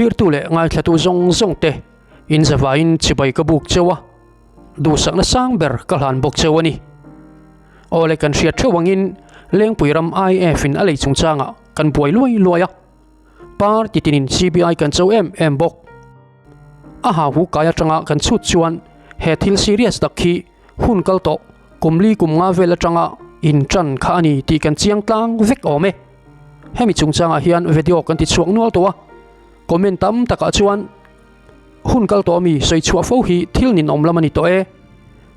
Thlirtu leh ngaithlatu zawng zawng te in zavaiin chibai ka buk cheu a, duhsakna sang ber ka hlan bawk cheu a ni. Awle kan hriat theuh angin Lengpui ram IF in a lei chungchangah kan buai luai luai a, party tinin CBI kan cho em em bawk. A ha hu kai atanga kan chhut chuan he thil serious tak hi hun kal tawh kum li kum nga vel atanga in tan kha a ni tih kan chiang tlang vek awm e. Hemi chungchangah hian video kan ti chhuak nual tawh a, comment tam takah chuan hun kal tawh ami sawi chhuah fo hi thil ninawm lam a ni tawh e,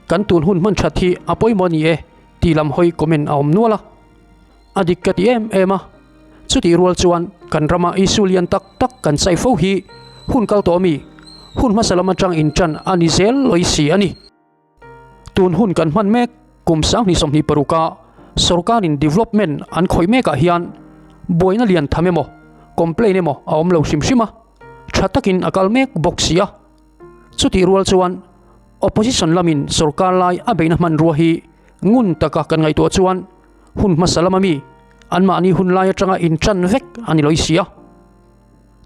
kan tun hun hman that hi a pawimawh a ni e tih lam hawi comment a awm nual a, a dik ka ti em em a. Chutih rual chuan kan rama issue lian tak tak kan chai fo hi hun kal tawh ami hun hmasa lam atang in tan a ni zel lawi si a ni. Tun hun kan hman mek kum 2026 a sorkarin development an khawih mekah hian buaina lian tham emaw complain emaw a awm lo hrim hrim a, tha takin a kal mek bawk si a. Chutih rual chuan opposition lamin sorkar lai a beihna hmanrua hi ngun taka kan ngaihtuah chuan hun hmasa lama mi anmahni hun lai atanga intan vek a ni lawi si a.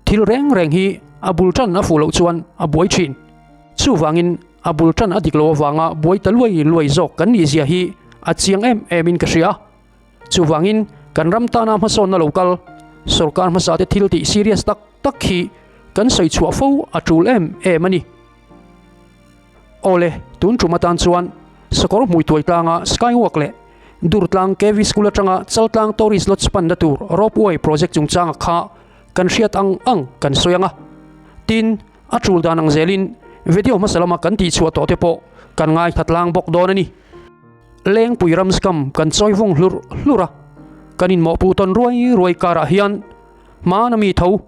Thil reng reng hi a bul tan a fuh loh chuan a buai thin. Chuvangin a bul tan a dik loh avanga buai ta luai luai zawk kan nih zia hi a chiang em em in ka hria. Chuvangin kan ram tana hmasawnna lo kal, sorkar hmasa te thil tih serious tak tak hi kan sawi chhuah fo a tul em em a ni. Awle, tun tum atan chuan Sakawr Hmuituai tlanga Skywalk leh Durtlang KV School atanga Chaltlang Tourist Lodge panna tur Ropeway project chungchanga kha kan hriat ang ang kan sawi ang a. Tin, a tul dan ang zelin video hmasa lama kan tihchhuah tawh te pawh kan ngaithla tlang bawk dawn a ni. Lengpui ramskam kan chawi vawng hlur hlur a, kan inmawhpuh tawn ruai ruai karah hian hmana mi tho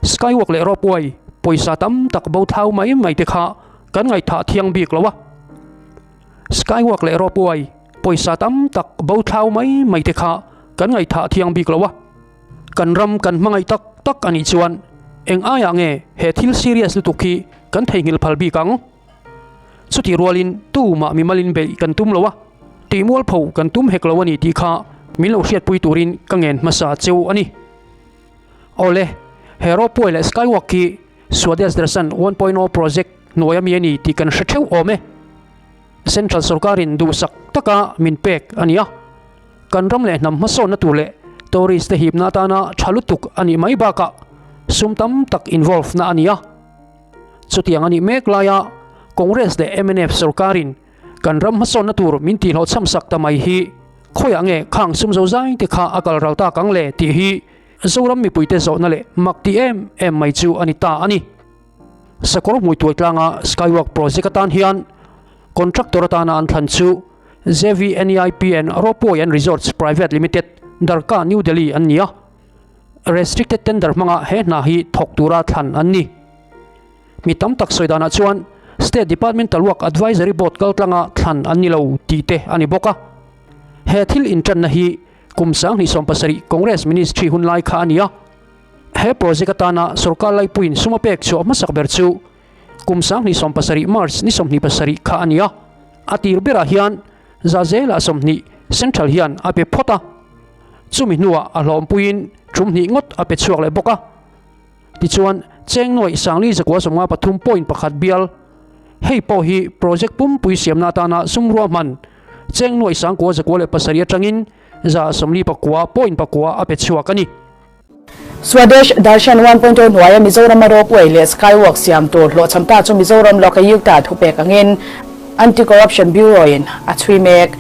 Skywalk leh Ropeway pawisa tam tak bo thau mai mai te kha kan ngaihthah thiang bik lo a. Skywalk leh Ropeway pawisa tam tak bo thlau mai mai te kha kan ngaihthah thiang bik lo a. Kan ram kan hmangaih tak tak a nih chuan eng aiah nge he thil serious lutuk hi kan theihnghilh phal bik ang? Chutih rualin tumah mimalin beih kan tum lo a, tihmualpho kan tum hek lo a ni tih kha min lo hriatpui turin ka ngen hmasa cheu a ni. Awle, he Ropeway leh Skywalk hi Swadesh Darshan 1.0 project hnuai ami a ni tih kan hre theuh awm e. Central sorkarin duhsak taka min pek a ni a, kan ram leh hnam hmasawnna tur leh tourist te hipna atana tha lutuk a nih mai bakah sum tam tak involve na a ni a. Chutiang a nih mek laia Congress leh mnf sorkarin kan ram hmasawnna tur min tihhlawhchham sak ta mai hi khawiah nge khang sum zo zai te kha a kal ral tak ang le tih hi Zoram mipuite zawhna leh mak ti em em mai chu a ni ta a ni. Sakawr Hmuituai tlanga Skywalk project atan hian contractor atana an thlan chu JVNEIP and Ropeway and Resorts Private Limited, Darka, New Delhi an ni a. Restricted tender hmanga he hna hi thawk tura thlan an ni. Mi tam tak sawi danah chuan State Departmental Work Advisory Board kaltlanga thlan an ni lo tih te a ni bawk a. He thil intanna hi kum 2017 Congress Ministry hun lai kha a ni a. He project atana sorkar laipuiin sum a pek chhuah hmasak ber chu kum 2017 March ni 27 kha a ni a. A tir berah hian za zelah 20 Central hian a pe phawt a. Chumi hnuah a hlawmpuiin tum hnih ngawt a pe chhuak leh bawk a. Tichuan, cheng nuaih sangli zakua 53.1 bial, hei pawh hi project pumpui siamna atana sum ruahman cheng nuaih sangkua zakua leh pasarih atangin 49.9 a pe chhuak a ni. Swadesh Darshan 1.0 hnuaia Mizorama Ropeway leh Skywalk siam tur hlawhchham ta chu Mizoram Lokayukta thupek angin Anti-Corruption Bureau-in a chhui mek.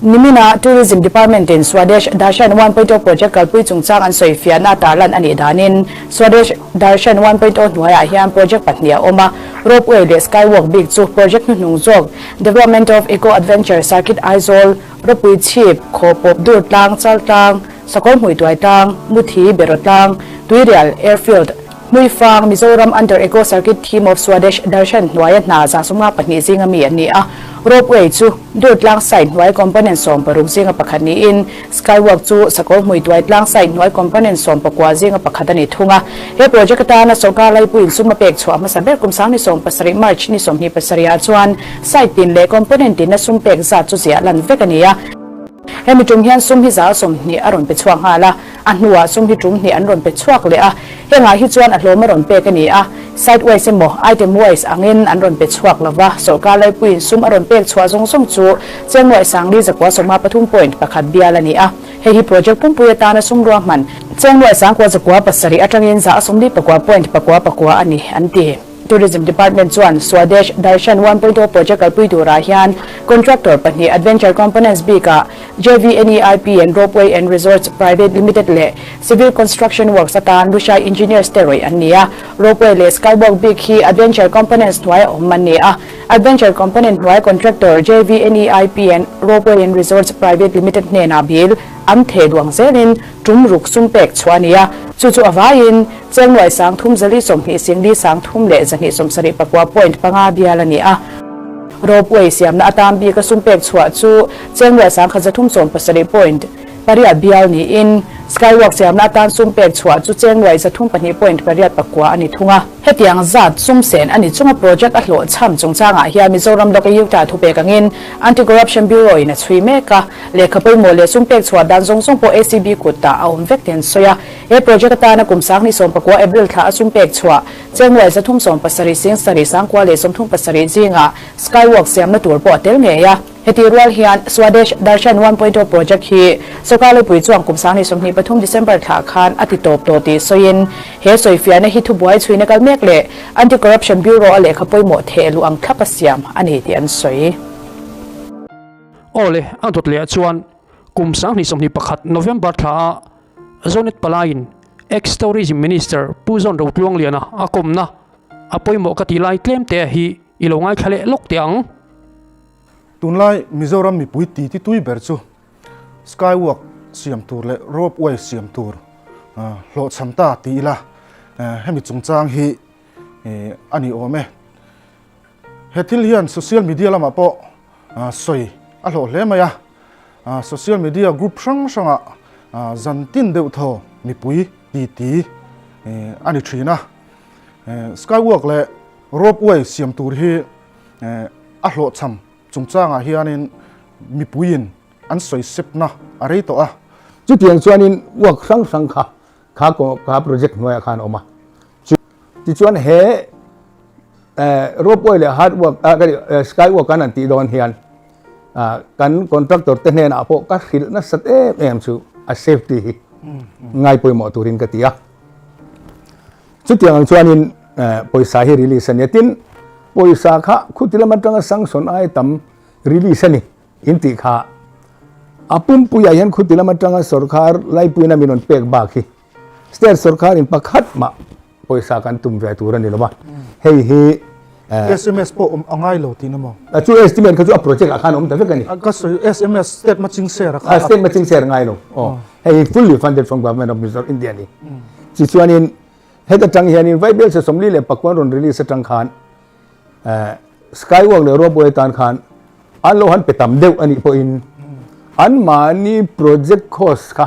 Nimina Tourism Department-in Swadesh Darshan 1.0 project kalpui chungchang an sawi fiahna tarlan a nih danin Swadesh Darshan 1.0 hnuaiah hian project pahnih a awm a, Ropeway leh Skywalk bik chu project hnuhnung zawk Development of Eco Adventure Circuit Aizawl, Ropui Chhip, Khawpawp Dur Tlang, Chal Tlang, Sakawr Hmuituai Tlang, Muthi, Beraw Tlang, Tuirial Airfield, Hmuifang, Mizoram Under Eco Circuit Theme of Swadesh Darshan hnuaia hna 72 zinga mi an ni a. Ropeway chu Durtlang site hnuai component 16 zinga pakhat niin Skywalk chu Sakawr Hmuituai tlang site hnuai component 19 zinga pakhat a ni thung a. He project atana sorkar laipuiin sum a pek chhuah hmasa ber kum 2017 March ni 27 ah chuan site tin leh component tinna sum pek zat chu ziah lan vek a ni a. Hemi tum hian sum hi 20% a rawn pe chhuak nghal a, a hnuah sum hi tum hnih an rawn pe chhuak leh a, hengah hi chuan a hlawm a rawn pek a ni a, site wise emaw item wise angin an rawn pe chhuak lo va, sawrkar laipuiin sum a rawn pek chhuah zawng zawng chu cheng nuaih sangli zakua sawma pathum point pakhat bial a ni a, hei hi project pumpui atana sum ruahman cheng nuaih sangkua zakua pasarih atangin 74 point pakua pakua a ni an ti. Tourism Department chuan Swadesh Darshan 1.0 project kalpui turah hian contractor pahnih Adventure Components bikah JVNEIP and Ropeway and Resorts Private Limited leh Civil Construction Works atan Lushai Engineers te rawih an ni a. Ropeway leh Skywalk bik hi Adventure Components hnuaia awm an ni a. Adventure Component hnuai contractor JVNEIP and Ropeway and Resorts Private Limited hnenah bill an theh duang zelin tum ruk sum pek chhuah a ni a. Chu chu a vaiin Cheng nuai sang thum zali sawmhnih singli sang thum leh zahnih sawmsarih pakua point panga bial a ni a. Ropeway siamna atan bika sum pek chhuah chu cheng nuai sang khat zathum sawm pasarih point pariat bial niin Skywalk siamna atan sum pek chhuah chu cheng nuai zathum pahnih point pariat pakua a ni thung a. Hetiang zat sum sen a ni chunga project a hlawhchham chungchangah hian Mizoram Lokayukta thupek angin Anti-Corruption Bureau in a chhui mek a, lehkha pawimawh leh sum pek chhuah dan zawng zawng pawh ACB kutah a awm vek tih an sawi a. He project atana kum sanghnih sawmpakua April thla a sum pek chhuah Chengnuai zathum sawmpasarih sing sarih sangkua leh sawmthum pasarih zingah Skywalk siamna tur pawh a tel ngei a. Heti rual hian Swadesh Darshan 1.0 project hi sawrkar lupui chuan kum sanghnih sawmhnih pathum December thla khan a ti tawp tawh tih sawiin he sawifiahna hi thubuai chhuina kal mek leh Anti-Corruption Bureau a lehkha pawimawh theh luh ang thlap a siam a ni tih an sawi. Aw le, a dawt leh ah chuan kum 2021 November thla ah Zonet palaiin Ex-Tourism Minister Pu Zawn Rotluangliana a kawmna a pawimawh ka tih lai tlem te hi i lo ngaithla leh lawk teh ang. Tunlai Mizoram mipui titi tui ber chu Skywalk siam tur leh Ropeway siam tur hlawhchham ta ti ila hemi chungchang hi a ni awm e. He thil hian social media lamah pawh sawi a hlawh hle mai a. Social media group hrang hrangah zan tin deuh thaw mipui titi a ni thin a. Skywalk leh ropeway siam tur hi a hlawhchham chungchangah hianin mipuiin an sawi sepna a rei tawh a. Chutiang chuanin work hrang hrang kha kha project hnuaiah khan a awm a. Tichuan he ropeway leh hard work skywalk kan han tih dawn hian kan contractor te hnenah pawh ka hrilh nasat em em chu a safety hi ngai pawimawh turin ka ti a. Chutiang ang chuanin pawisa hi release a ni a, tin pawisa kha khuti lam atanga sanction ai tam release a ni in tih kha a pumpuiah hian khuti lam atanga sorkar laipuina min rawn pek bak hi State sorkar in pakhat mah pawisa kan tum ve tur a ni lo va, hei hi SMS pawh awm a ngai lo tihna maw? Chu estimate kha chu a project ah khan a awm ta vek a ni. Ka sawi SMS state matching share a kha. State matching share a ngai lo. Aw hei hi fully funded from government of Mizoram India a ni. Tichuanin heta tang hianin Vaibelchhe 44 rawn release atang khan Skywalk leh ropeway tan khan an lo han pe tam deuh a nih pawhin anmahni project cost kha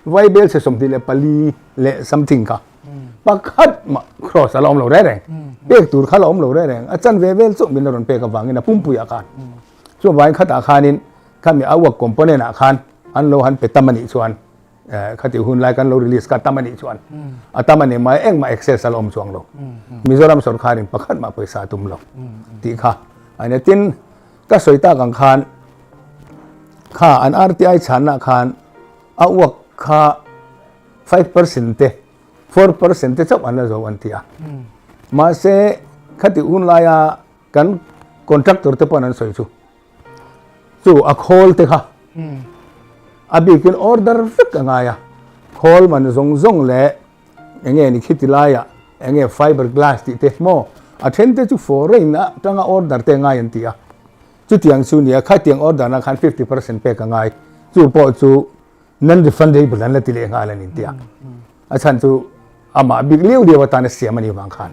Vaibel chhe 24 leh something kha pakhat mah cross a la awm lo reng reng. Pek tur kha la awm lo reng reng. A chanve vel chauh min la rawn pek avangin a pumpuiah khan. Chuvangin khatah khanin khami a work component ah khan an lo han pe tam a nih chuan khati hun lai kan lo release kha tam a nih chuan a tam a ni mai engmah excess a la awm chuang lo. Mizoram sorkarin pakhat mah pawisa a tum lo tih kha a nia. Tin, ka sawi tak ang khan kha an RTI chhanna khan A uak kha 5% te, 4% te chauh an la zo an ti a. Mahse, khati hun laia kan contractor te pawh an sawi chu, chu a khawl te kha a bikin order vek a ngai a. Khawl man zawng zawng leh enge ni khiti laiah enge fiber glass tih te maw a then te chu foreign atanga order te ngai an ti a. Chutiang chu nia, khatiang order na khan 50% pek a ngai. Chu pawh chu non refundable an la ti leh nghal a ni tia. A chhan chu amah bik liau liau atana siam a nih vang khan.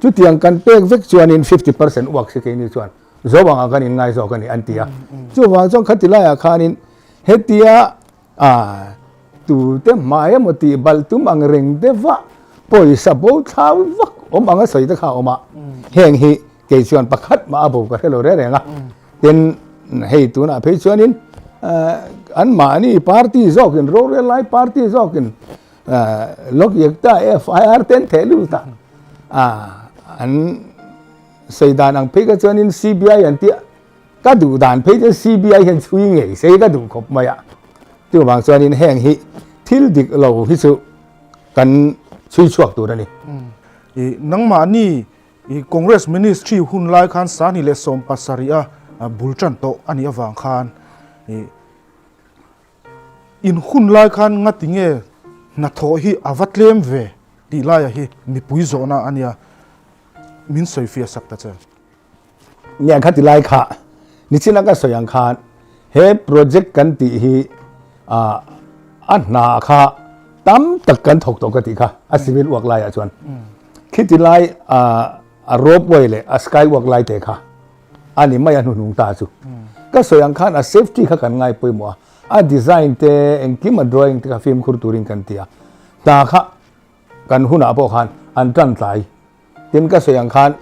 Chutiang kan pek vek chuanin 50% uak si keini chuan zo angah kan inngai zawk a ni an ti a. Chuvang chuan khati laiah khanin hetia A, tute hmai emaw tih balh tum ang reng deuh a, pawisa bo thlau vak awm anga sawi te kha a awm a, heng hi kei chuan pakhat mah a bo ka hre lo reng reng a, tin hei tunah phei chuanin An mahni party zawkin rorel lai party zawkin Lok Yekta FIR te an theh lut a, an sawi dan ang phei kha chuanin CBI an tih a, ka duh dan phei chuan CBI hian chhui ngei se ka duh khawp mai a. Chuvang chuanin heng hi thil dik lo hi chu kan chhui chhuak tur a ni. Nangmahni I Congress Ministry hun lai khan Sani leh 70 a bul tan tawh a nih avang khan i in hun lai khan ngati nge hnathawh hi a va tlem ve tih laia hi mipui zawhna a nia min sawi fiah sak ta che. Nia khati lai kha nichina ka sawi ang khan he project kan tih hi a hna kha tam tak kan thawk tawh ka tih kha a civil work laiah chuan khiti lai a rope way leh a sky walk lai te kha a ni mai a hnuhnung ta chu ka sawi ang khan a safety kha kan ngai pawimawh a a design te engkim a drawing te kha fimkhur turin kan ti a hna kha kan hunah pawh khan an tan tlai Tin ka sawi ang khan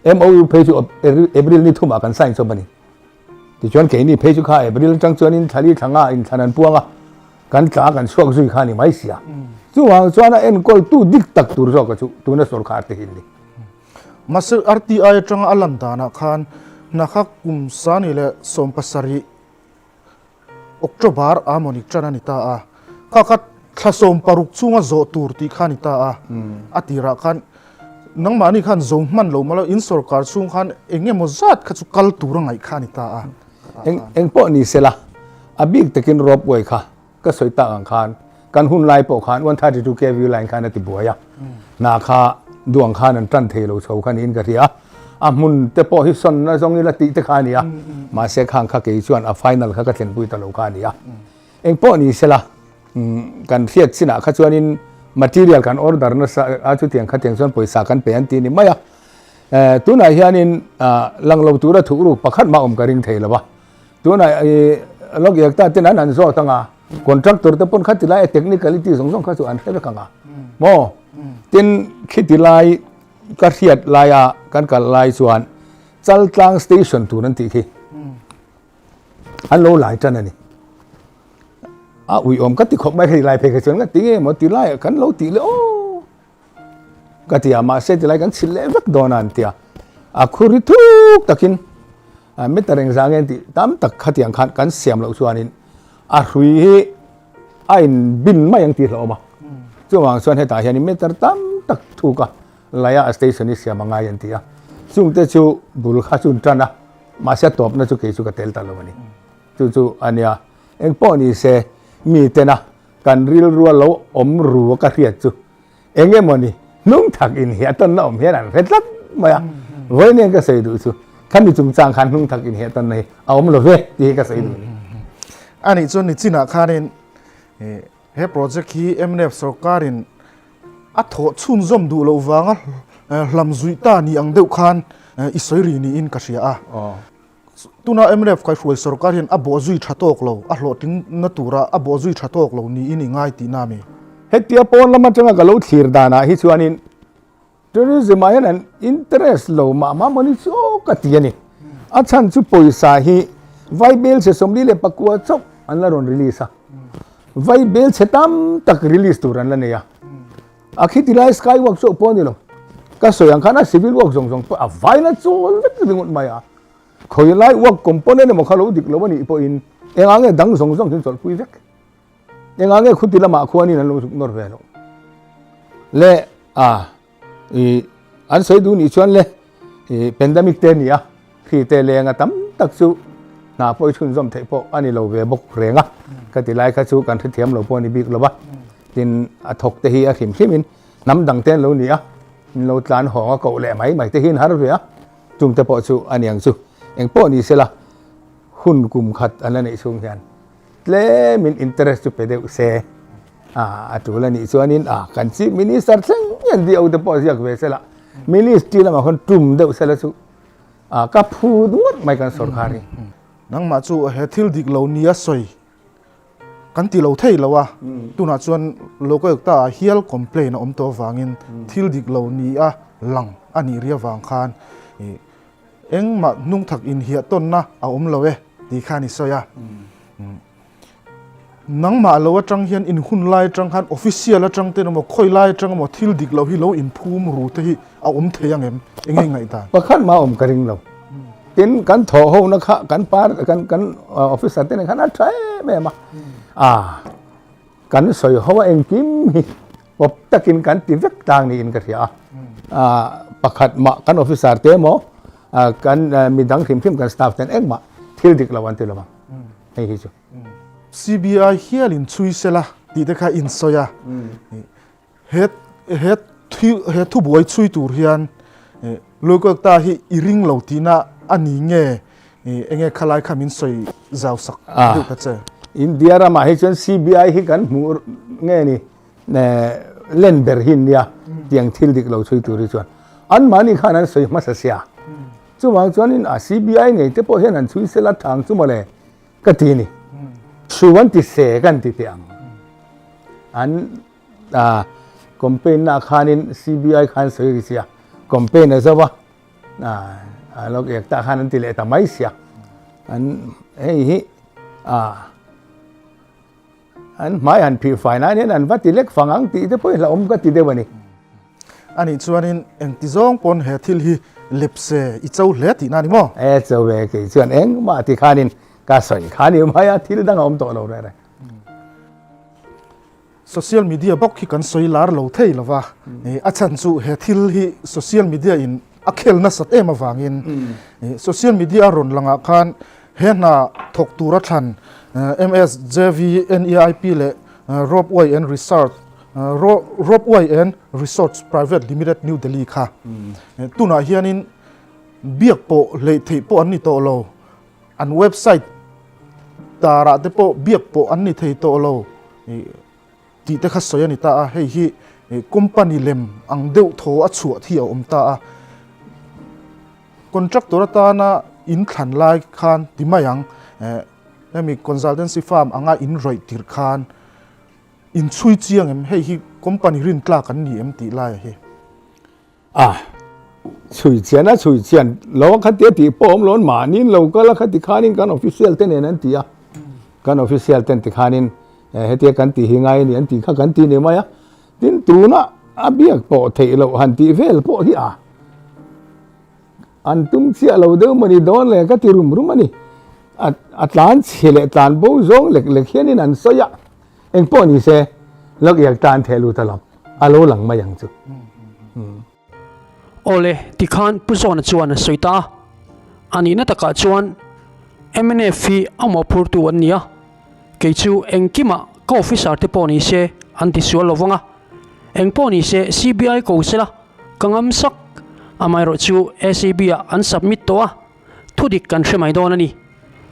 MOU phei chu April ni thumah kan sign chawp a ni. Tichuan keini phei chu kha April atang chuanin thlali thlanga inthlan an puang a, kan tla kan chhuak zui kha a ni mai sia. Chuvang chuan a enkawltu dik tak tur zawka chu tuna sawrkar te hi an ni. Mahse RTI atanga a lan danah khan hna kha kum 2017 October a mawni tan a ni ta a, kha kha thla 16 chunga zawh tur tih kha a ni ta a, a tirah khan nangmahni khan zo hman lo mah lo in sorkar chhung khan eng emaw zat kha chu kal tur a ngaih kha a ni ta a. Eng eng pawh ni sela, a bik takin ropeway kha ka sawi tak ang khan kan hun lai pawh khan 132 kV line khan a ti buai a, hna kha duang khan an tan thei lo chho kha niin ka hria a, a hmun te pawh hi sawnna zawng ila tih te kha a ni a, mahse khang kha kei chuan a final kha ka thlenpui ta lo kha a ni a. Eng pawh ni sela kan hriat chinah kha chuanin material kan order nasa a chutiang khatiang chuan pawisa kan pe an ti ni mai a, tunah hianin lang lo tura thuhruk pakhat mah awm ka ring thei lo va. Tunah i lawk iak ta ten an han zawt anga contractor te pawn kha ti lai a technicality zawng zawng kha chu an hre vek anga maw tin khiti lai ka hriat laia kan kal lai chuan Chaltlang station tur an tih khi an lo lai tan a ni a uiawm ka ti khawp mai hei lai phei kha chuan ka ti nge maw ti lai kan lo tih le aw Ka ti a, mahse tilai kan chhilh leh vek dawn a an ti a, a khur hi thuk takin meter engzah nge an tih tam tak khatiang khan kan siam loh chuanin a hrui hi a in bin mai ang tih hlauhawm a, chuvang chuan hetah hianin meter tam tak thuk a laia a station hi siam a ngai an ti a, chungte chu bul kha chu an tan a, mahse a tawpna chu kei chu ka tel ta lo a ni, chu chu a nia, engpawh ni se mitena kan rilrua lo awm ru a ka hriat chu. Eng emaw ni hnung thak in hi a tawnna awm hian an hre tlat mai a, vawiin ka sawi duh chu khami chungchang khan hnung thak in hi a tawnna hi a awm lo ve tih hi ka sawi duh a ni. A nih chuan nichinah khanin he project hi mnf sorkarin a thawh chhunzawm duh loh vanga hlam zuih ta ni ang deuh khan i sawi ri niin ka hria a. Tuna mnf kaihruai sorkar hian a bawhzui tha tawk lo, a hlawhtlingna tura a bawhzui tha tawk lo niin i ngai tihna a mi? Hetia pawn lam atanga ka lo thlir danah hi chuanin tourism ah hian an interest lo mah mah mawni chu aw ka ti a ni. A chhan chu pawisa hi vai belchhe 49 chauh an la rawn release a, vai belchhe tam tak release tur an la nei a. A khiti lai sky walk chauh pawh a ni lo. Ka sawi ang khan a civil work zawng zawng pawh a vaina chawl vek ringawt mai a. Khawi lai work component emaw kha lo dik lo a nih pawhin engah nge dang zawng zawng chu chawlhpui vek. Engah nge khuti lamah khuanin an lo zuk nawr ve loh le a i an sawi duh nih chuan le i pandemic te a ni a. Khi te lenga tam tak chu hna pawh i chhunzawm theih pawh a ni lo ve bawk reng a, ka ti lai kha chu kan hrethiam lo pawh a ni bik lo va, tin a thawk te hi a hrim hrimin hnam dang te an lo ni a, in lo tlan hawng a koh leh mai mai te hi an har ve a, chung te pawh chu a ni ang chu. Eng pawh ni sela hun kum khat an la neih chhung hian tlemin interest chu pe deuh se a, a tul a nih chuanin a kan Chief Minister thleng hian DO te pawh ziak ve sela, Ministry lamah khawn tum deuh sela chu A ka phu ngawt mai kan sawrkar hi. Nangmah chu he thil dik lo nia sawi kan ti lo thei lo a, tunah chuan Lokayukta ah hial complaint a awm tawh avangin thil dik lo nia lang a nih ri avang khan engmah hnungthak inhiah tawnna a awm lo e tih khan i sawi a. Nangmah lo atang hian in hun lai atang khan official atang ten emaw khawi lai atang emaw thil dik loh hi lo inphum ru te hi a awm thei ang em? Enge ngaihdan? Pakhat mah awm ka ring lo. Tin, kan thawh ho na kha kan par kan kan officer te nen khan a tha em em a. A kan sawi ho a engkim hi pawp takin kan ti vek tlang niin ka hria a. A pakhat mah kan officer te emaw kan midang hrim hrim kan staff ten engmah thil dik lo an ti lo ang. Hei hi chu. CBI hialin chhui sela tih te kha in sawi a. He he he thubuai chhui tur hian Lokalta hi i ring lo tihna a ni nge enge khalai kha min sawi zau sak deuh ta che. India ramah hi chuan CBI hi kan hmuh nge ni len ber hi nia tiang thil dik lo chhui tur hi chuan anmahni khan an sawi hmasa sia. Chuvang chuanin a CBI ngei te pawh hian an chhui sela thang chu mawle ka ti ni. Chu an ti se kan ti teh ang. An campaign na khanin CBI khan sawi ri sia campaign a zo va a lok ek ta khan an ti leh ta mai sia. An hei hi a an hmai han phih fai nan hian an va ti lek fang ang tih te pawh hi hlauhawm ka ti deuh a ni. A nih chuanin engti zawng pawn he thil hi lepse i cho hle tihna a ni maw? E cho ve kei chuan engmah ti khanin ka sawi kha ni mai a, thil dang a awm tawh lo reng reng. Social media bawk hi kan sawi lar lo thei lo va, a chhan chu he thil hi social media in a khel nasat em avangin social media a rawn langah khan he hna thawk tura thlan MSJV, NEIP leh Ropeway and Research Ropeway and Resorts Private Limited New Delhi kha tunah hianin biak pawh hleih theih pawh an ni tawh lo. An website tarah te pawh biak pawh an ni thei tawh lo tih te kha sawi a ni ta a, hei hi company lem ang deuh thaw a chhuah thi a awm ta a. Contractor atana in thlan lai khan ti mai ang, hemi consultancy firm anga in rawih tirh khan in chhui chiang em, hei hi company rintlak an ni em tih laia hi. A, chhui chian a chhui chian lo a khatia tih pawh awm lo an mahniin lo kal a khati khanin kan official te nen an ti a, kan official ten tikhanin hetia kan tih hi ngai a ni an tih kha kan ti ni mai a, tin tuna a biak pawh theih loh han tih vel pawh hi a an tum chiah lo deuh mawni dawn le ka ti rum rum a ni, a tlan chhe leh tlan bo zawng lek lek hianin an sawi a. Eng pawh ni se, lak iak tan theh lut alawm, a lo lang mai ang chu. Awle, tikhan Pu Zawna chuan a sawi ta a. A nihna takah chuan mnf hi a mawhphurtu an ni a, kei chu engkimah ka officer te pawh ni se an ti sual lo vang a. Eng pawh ni se CBI ko sela ka ngam sak, amaherawhchu ACB ah an submit tawh a. Thudik kan hre mai dawn a ni.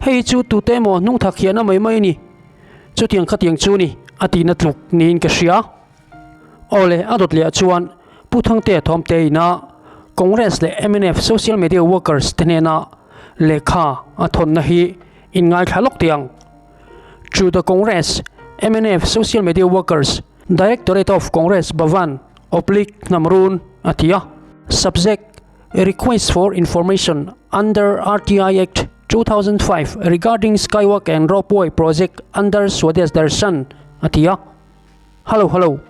Hei chu tute emaw hnungthak hian a mai mai a ni. Chutiang khatiang chu ni a tihna tluk niin ka hria. Awle, a dawt leh ah chuan Pu Thangtea Thawmte ina Congress leh mnf Social Media Workers te hnena lehkha a thawnna hi in ngaithla lawk teh ang. To the Congress, mnf Social Media Workers, Directorate of Congress Bhavan, Oblique Hnamrun a ti a. Subject, Request for information under RTI Act 2005 regarding Skywalk and Ropeway project under Swadesh Darshan a ti a. Hello hello.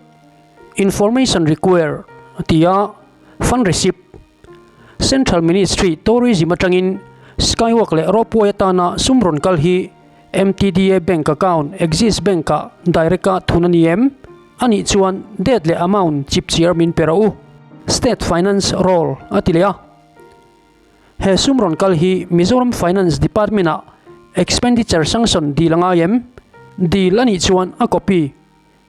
Information required a ti a. Fund receipt Central Ministry Tourism atangin Skywalk leh Ropeway atana sum rawn kal hi MTDA bank account Axis Bank ah direct a thun a ni em? A nih chuan date leh amount chipchiar min pe rawh u. State Finance Roll a ti leh a. He sum rawn kal hi Mizoram Finance Department ah expenditure sanction dil a ngai em? Dil a nih chuan a copy,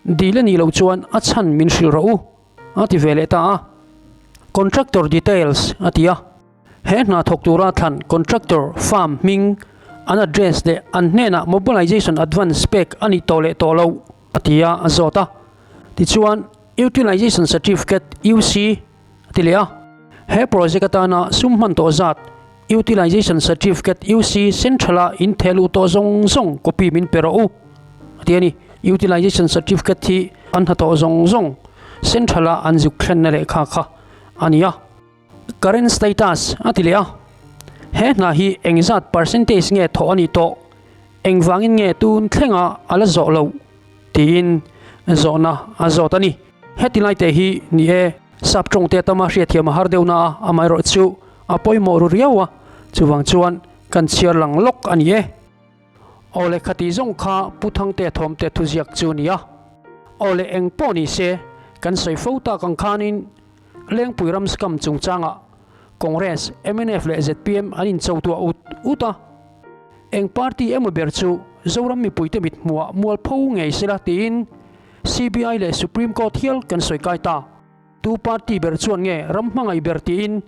dil a nih loh chuan a chhan min hrilh rawh u a ti ve leh ta a. Contractor details a ti a. He hna thawk tura thlan contractor firm hming, an address leh an hnenah mobilization advance pek a nih tawh leh tawh loh a ti a, a zawt a. Tichuan, Utilization Certificate, UC, a ti leh a. He project atana sum hman tawh zat Utilization Certificate, UC, Central-a in theh luh tawh zawng zawng copy min pe rawh u, a ti a ni. Utilization Certificate hi an hnathawh zawng zawng Central-a an zuk thlenna lehkha kha a ni a. Current status a ti leh a, he hna hi engzat percentage nge thawh a nih tawh? Engvangin nge tun thlenga a la zawh loh? tiin zawhna a zawt a ni. Heti lai te hi ni e, sap tawng te tama hriatthiam a har deuh na a, amaherawh chu a pawimawh ru riau a, chuvang chuan kan chhiar lang lawk a ni e. Aw le khati zawng kha Pu Thangtea thawmte thuziak chu a ni a. Aw le eng pawh ni se, kan sawi fo tak ang khanin Lengpui ram scam chungchangah Congress, mnf leh zpm an inchotuah ut ut a. Eng party emaw ber chu Zoram mipuite mit hmuhah mualpho ngei sela tiin CBI leh Supreme Court hial kan sawi kai ta. Tu party ber chuan nge ram hmangaih ber tiin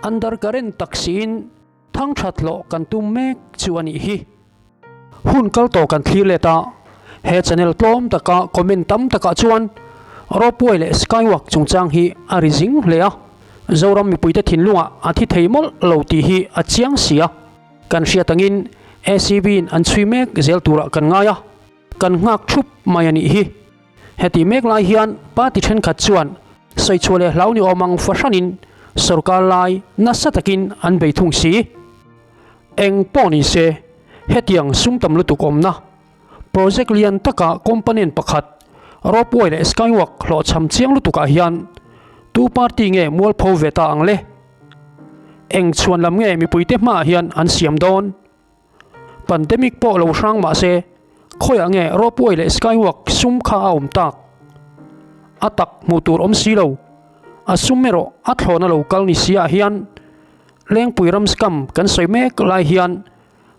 undercurrent tak siin Thang that hlawh kan tum mek chu a nih hi. Hun kal tawh kan thlir let a, he channel tlawm taka comment tam takah chuan Ropeway leh Skywalk chungchang hi a ri zing hle a, Zoram mipuite thinlungah a thi thei mawlh lo tih hi a chiang si a. Kan hriat angin ACB in an chhui mek zel turah kan ngai a, kan nghak thup mai a nih hi. Heti mek lai hian party thenkhat chuan sawichhuah leh hlau ni awm ang fahranin sorkar lai nasa takin an bei thung si. Eng pawh ni se, hetiang sum tam lutuk awmna project lian taka component pakhat ropeway leh skywalk hlawhchham chiang lutukah hian tu party nge mualpho ve ta ang le? Eng chhuan lam nge mipuite hmaah hian an siam dawn? Pandemic pawh lo hrang mah se, khawiah nge ropeway leh skywalk sum kha a awm tak? A tak hmuh tur awm si lo, a sum erawh a thlawna lo kal ni si ah hian Lengpui ram scam kan sawi mek lai hian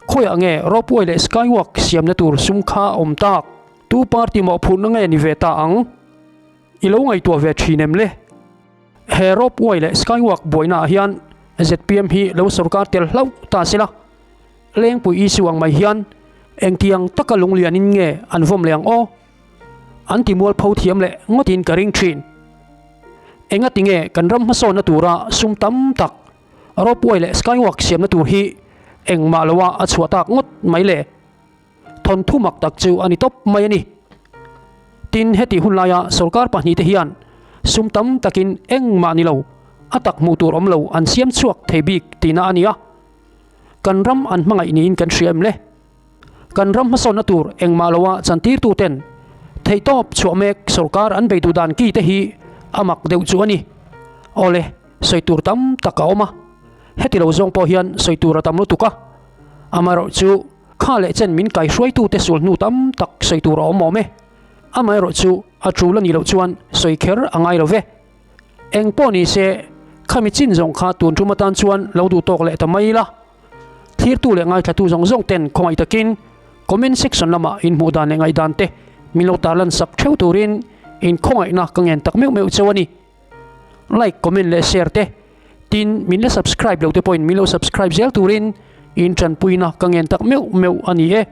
khawiah nge ropeway leh skywalk siamna tur sum kha a awm tak? Tu party mawhphurhna nge ni ve ta ang? I lo ngaihtuah ve thin em le? He ropeway leh skywalk buaina ah hian zpm hi lo sorkar tel hlauh ta sela, Lengpui issue ang mai hian engtiang taka lunglianin nge an vawm leh ang aw? An ti mualpho thiam leh ngawtin ka ring thin. Engati nge kan ram hmasawnna tura sum tam tak ropeway leh skywalk siamna tur hi engmah loa a chhuah tak ngawt mai le? Thawnthu mak tak chu a ni tawp mai a ni. Tin, heti hun laia sorkar pahnihte hian sum tam takin engmah ni lo, a tak hmuh tur awm lo an siam chhuak thei bik tihna a ni a. Kan ram an hmangaih niin kan hria em le? Kan ram hmasawnna tur engmah loa chantirtuten theihtawp chhuah mek sorkar an bei duh dan ki te hi a mak deuh chu a ni. Awle, sawi tur tam tak a awm a. Heti lo zawng pawh hian sawi tur a tam lutuk a. Amaherawhchu kha leh chen min kaihruaitute sulhnu tam tak sawi tur a awm awm e. Amaherawhchu a tul a nih loh chuan sawi kher a ngai lo ve. Eng pawh ni se, khami chin zawng kha tun tum atan chuan lo duh tawk leh ta mai ila. Thirtu leh ngaithlatu zawng zawng ten khawngaih takin comment section lamah in hmuh dan leh ngaihdan te min lo tarlan sak theuh turin in khawngaihna ka ngen tak meuh meuh cheu a ni. Like, comment leh share te, tin min la subscribe lo te pawhin min lo subscribe zel turin in tanpuina ka ngen tak meuh meuh a ni e.